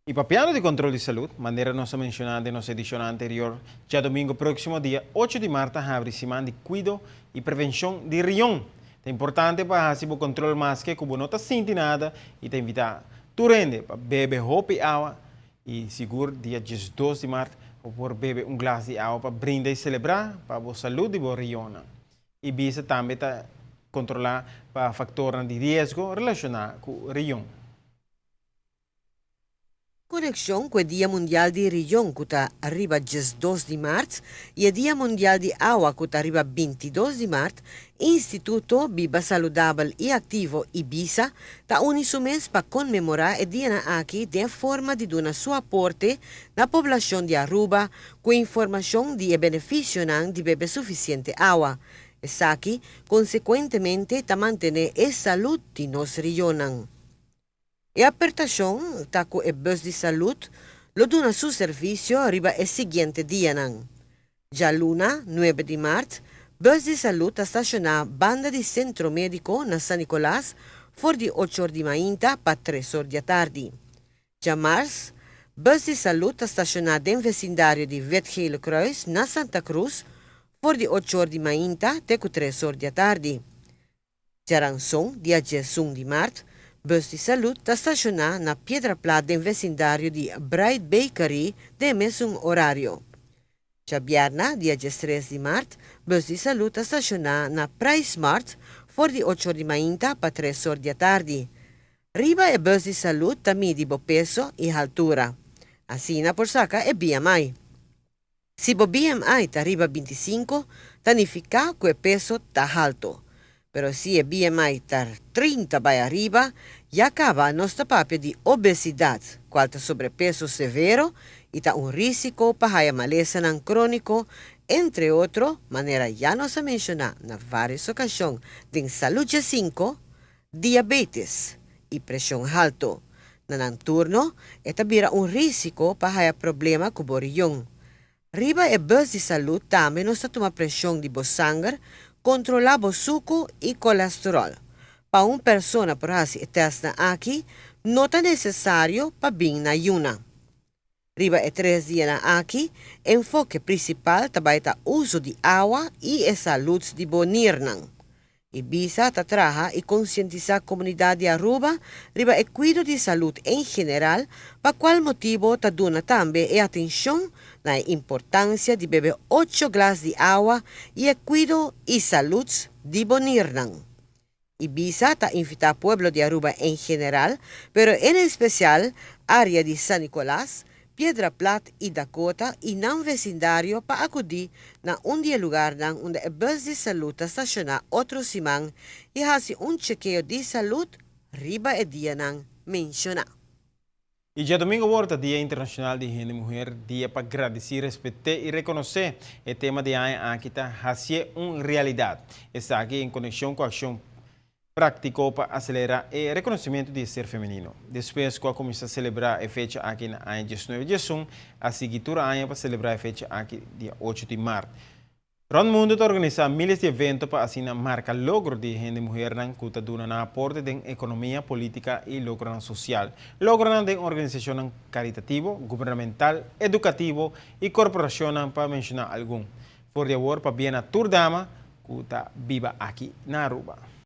Y papiando di control di salud, manera nos a menciona den nos edicion anterior, diadomingo proximo, dia 8 di maart, ta habri siman di cuido y prevencion di riñon. Ta importante pa haci e control maske cu no ta sinti nada y ta invita tur hende pa bebe hopi awa y sigur dia 12 di maart por bebe un glas di awa pa brinda y celebra pa e salud di e riñon. Y bisa tambe ta controla pa factor di riesgo relaciona cu riñon. Conexion cu e Dia Mundial di Riñon, cu ta riba 12 di maart, y e Dia Mundial di Awa, cu ta riba 22 di maart, Instituto Biba Saludabel y Activo, IBISA, ta uni su mes pa conmemora e dia aki di forma di duna su aporte na poblacion di Aruba cu informacion di beneficio di bebe suficiente awa. Esaki, consecuentemente, ta mantene e salud di nos riñon. E apertacion ta cu e bus di salud lo duna su servicio riba e siguiente dianan. Dialuna, 9 di maart, bus di salud ta staciona banda di Centro Medico na San Nicolas for di 8 or di mainta pa 3 or di atardi. Diamars, bus di salud ta staciona den vecindario di Wit Gele Kruis na Santa Cruz for di 8 or di mainta te 3 or di atardi. Diaranson, dia 11 di maart, bus di salud ta staciona na Piedra Plat den vecindario di Bright Bakery den mesun horario. Diabierna, dia 13 di maart, bus di salud ta staciona na Price Mart for di 8 or di mainta pa 3 or di atardi. Riba e bus di salud ta midi bo peso y altura. Asina por saca e BMI. Si bo BMI ta riba 25, ta significa cu e peso ta halto. Pero si e BMI ta 30 bay ariba, ya caba nos ta papia di obesidad, cual ta sobrepeso severo y ta un risico pa malesa cronico, entre otro, manera ya nos a menciona na varios ocasion, di Salud 5, diabetes y presion halto. Na turno, ta bira un risico pa problema cu riñon. Riba e bus di salud tambe nos ta tuma presion di bo sanger, controla bo suco y colesterol. Pa un persona por haci e test aki, no ta necesario pa bin na yuna. Riba e 3 dianan aki, enfoke principal tambe ta uso di awa y e salud di bo nirnan. IBISA ta traha y concientisa comunidad di Aruba riba e cuido di salud en general, pa cual motibo ta duna tambe e atencion na importancia di bebe 8 glas di awa y e cuido y salud di bo nirnan. IBISA ta invita pueblo di Aruba en general, pero en especial area di San Nicolas, Piedra Plat y Dakota y nan vecindario pa acudi na un di e lugarnan unda e bus di salud ta staciona otro siman y haci un chekeo di salud riba e dianan menciona. Y diadomingo ta Dia Internacional di Hende Muher, dia pa gradici, respeta y reconoce. E tema di e aña aki ta "Haci un realidad". Esaki den conexion cu accion practico pa acelera e reconocimento di ser femenino. Despues cu a cuminsa celebra e fecha aki na aña 1911, a sigui tur aña pa celebra e fecha aki dia 8 di maart. Rond mundo ta organisa miles di evento pa asina marca logro di hende muher cu ta duna nan aporte den economia, politica y logro social. Logro di organisacion caritativo, gubernamental, educativo y corporacion, pa menciona algun. For di awor, pabien na tur dama cu ta biba aki na Aruba.